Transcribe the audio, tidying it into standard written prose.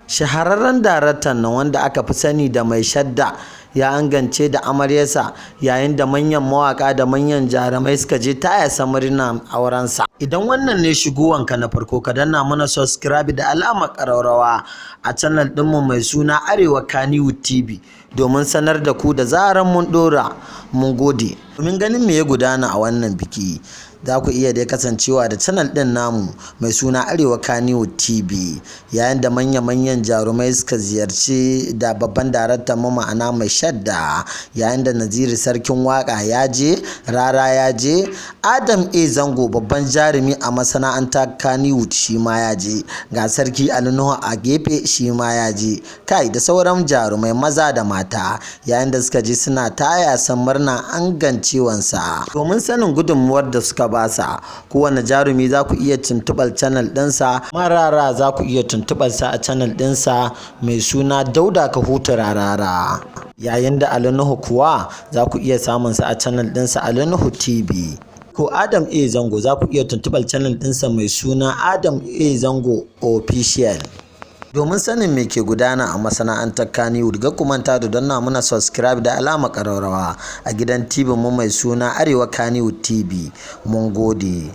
Shahararren daraktan nan wanda aka fi sani da Mai Shadda ya angwance da amaryarsa, yayin da manyan mawaƙa da manyan jarumai suka je taya sa murnar aurensa. Idan wannan ne shigowanka na farko, ka danna mana subscribe da alamar ƙararrawa a channel ɗinmu mai suna Arewa Kannywood TV domin sanar da ku da zarar mun ɗora. Mun gode. Domin ganin me ya gudana a wannan biki, za ku iya dai kasancewa da channel ɗin namu mai suna Arewa Kannywood TV, yayin da manya-manyan jarumai suka ziyarci da babban daraktan mu, ma'ana Mai Shadda, yayin da Naziru Sarkin Waƙa ya je, Rara ya je, Adam A Zango, babban jarumi a masana'antar Kannywood, shi ma ya je, ga Sarki Ali Nuhu a gefe shi ma ya je, kai da sauran jarumai maza da mata, yayin da suka je suna taya sa murna angancewansa. Domin sanin gudunmuwar da suka basa, kowane jarumi za ku iya tuntuɓar channel ɗinsa. Marara za ku iya tuntuɓar sa a channel ɗinsa mai suna Dauda Kahutu Rarara, yayin da Ali Nuhu kuwa za ku iya samun sa a channel ɗinsa Ali Nuhu TV. Ko Adam A Zango, za ku iya tuntuɓar channel ɗinsa mai suna Adam A Zango Official. Domin sanin me ke gudana a masana'antar Kannywood, kar ku manta da danna muna subscribe da alamar ƙararrawa a gidan TV mu mai suna Arewa Kannywood TV. Mun gode.